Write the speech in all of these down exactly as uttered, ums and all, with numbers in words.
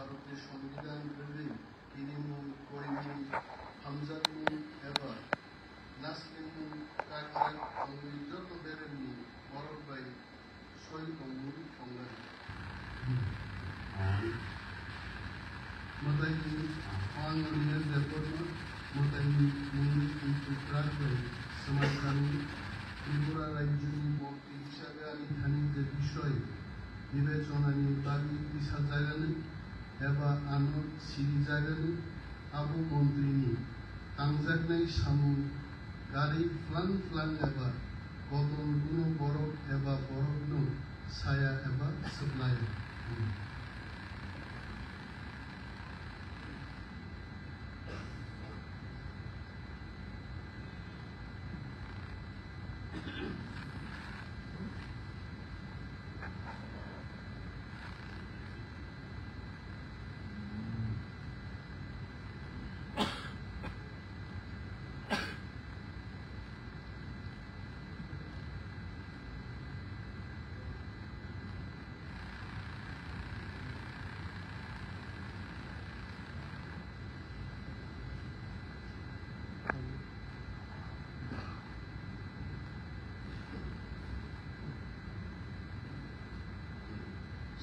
Bharatni Songbidan rwgwi kirimung, koimung, hamjakmung eba naslimung kakjak tongwi joto beremni borok bai soi tongmung tongnai. Mwtaini ang Riya Debbarma, mwtaini mungwi twi kwkrak bai swmai kani Tripura rajyoni mantri hisabe ani thani je bisoi bibechonani bagwi tisajagani eba ano sirijagani abo montrini tangjaknai samung gari phlang phlang eba koton kuno borok eba borokno saya eba swplaya.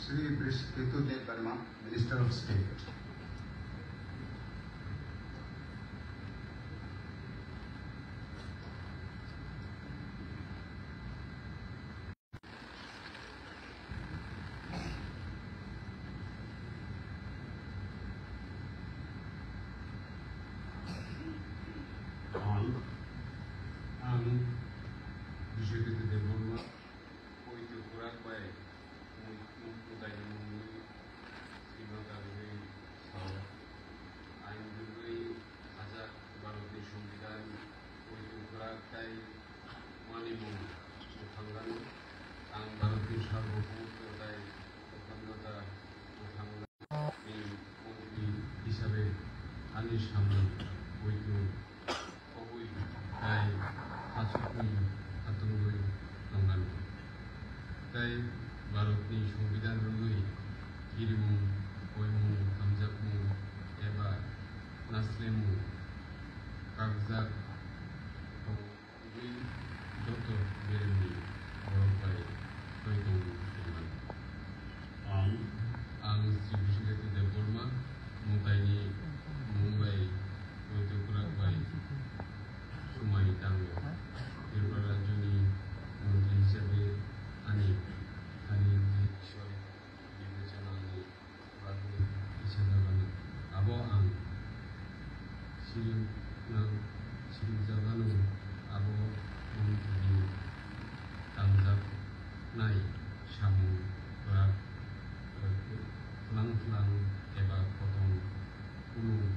Shri Brisketu Debbarma, Minister of State. Ang, ang Biswajit Debbarma, poito kwrak bai, mu-, mu-, mwtaini mungwi sima karwi sao. Ain rwgwi hajak Bharatni Songbidan, poito kwrak tai manimung mwthangano. Ang Bharatni Sarbobomoto tai Akhondota mwthangano ni montri hisabe ani samung poito kobui tai hachukni hatungwi tongnago. Tai Bharatni Songbidan rwgwi kirimung, koimung, hamjakmung eba naslemung kakjak tong-, Twi joto beremni borok bai soi tongwi tongmani. Ang, ang Sri Biswajit Debbarma, mwtaini mung bai poito kwrak bai swmai tango. Tripura rajyoni montri hisabe ani thani soi bibechanani bagwi kisa jagano. Abo ang siring nang siring jagano, abo montrini tangjaknai samung kwrak, kwrak, kwlang kwlang eba koton kunu